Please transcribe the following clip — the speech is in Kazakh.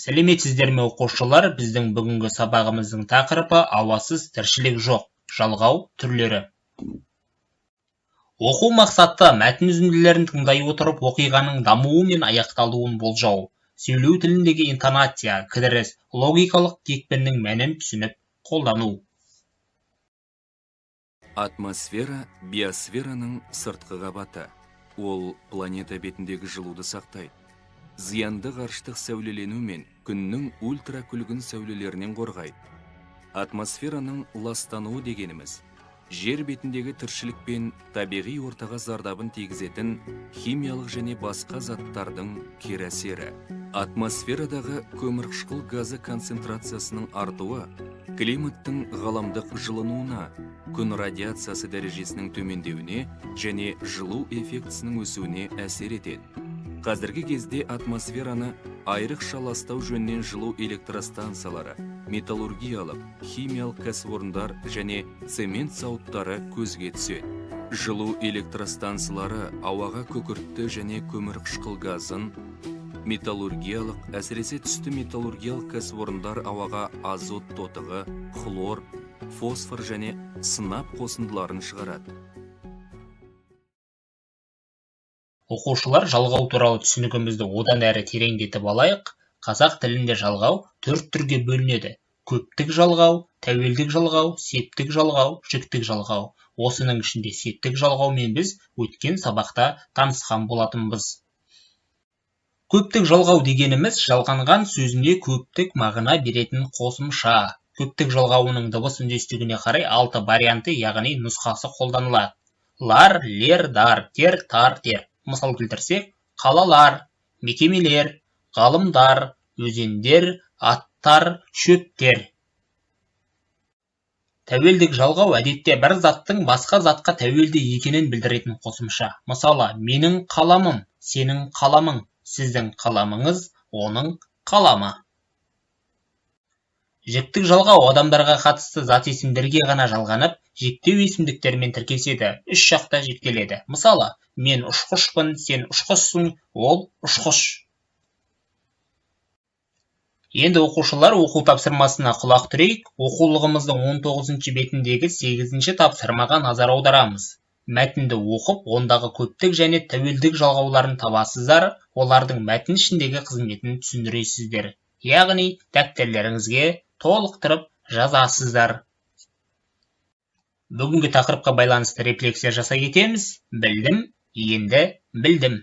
Сәлеметсіздер ме, оқушылар! Біздің бүгінгі сабағымыздың тақырыбы: ауасыз тіршілік жоқ. Жалғау түрлері. Оқу мақсаты: мәтін үзінділерін тыңдай отырып, оқиғаның дамуы мен аяқталуын болжау, сөйлеу тіліндегі интонация, кідіріс, логикалық екпіннің мәнін түсініп қолдану. Атмосфера – биосфераның сыртқы қабаты. Ол планета бетіндегі жылуды сақтайды, зиянды ғарыштық сәулелену мен күннің ультракүлгін сәулелерінен қорғайды. Атмосфераның ластануы дегеніміз – жер бетіндегі тіршілік пен табиғи ортаға зардабын тигізетін химиялық және басқа заттардың кері әсері. Атмосферадағы көмірқышқыл газы концентрациясының артуы климаттың ғаламдық жылынуына, күн радиациясы дәрежесінің төмендеуіне және жылу эффектісінің өсуіне әсер етеді. Қазіргі кезде атмосфераны айрықша ластау жөнінен жылу электростанциялары, металлургиялық, химиялық кәсіпорындар және цемент зауыттары көзге түседі. Жылу электростанциялары ауаға күкіртті және көмірқышқыл газын, металлургиялық, әсіресе түсті металлургиялық кәсіпорындар ауаға азот тотығы, хлор, фосфор және сынап қосындыларын шығарады. Оқушылар, жалғау туралы түсінігімізді одан әрі тереңдетіп алайық. Қазақ тілінде жалғау төрт түрге бөлінеді: көптік жалғау, тәуелдік жалғау, септік жалғау, жіктік жалғау. Осының ішінде септік жалғаумен біз өткен сабақта танысқан болатынбыз. Көптік жалғау дегеніміз – жалғанған сөзіне көптік мағына беретін қосымша. Көптік жалғауының дыбыс үндестігіне қарай алты варианты, яғни нұсқасы қолданылады: лар, лер, дар, тер, тар, тер. Мысал келтірсек: қалалар, мекемелер, ғалымдар, өзендер, аттар, шөптер. Тәуелдік жалғау әдетте бір заттың басқа затқа тәуелді екенін білдіретін қосымша. Мысалы, менің қаламым, сенің қаламың, сіздің қаламыңыз, оның қаламы. Жіктік жалғау адамдарға қатысты зат есімдерге ғана жалғанып, жіктеу есімдіктермен тіркеседі, үш жақта жіктеледі. Мысалы, мен ұшқышпын, сен ұшқышсың, ол ұшқыш. Енді, оқушылар, оқу тапсырмасына құлақ түрейік. Оқулығымыздың 19 бетіндегі 8 тапсырмаға назар аударамыз. Мәтінді оқып, ондағы көптік және тәуелдік жалғауларын табасыздар, олардың мәтін ішіндегі қызметін түсіндіресіздер, яғни дәптерлеріңізге толықтырып жазасыздар. Бүгінгі тақырыпқа байланысты рефлексия жасай кетеміз. Білдім, енді білдім.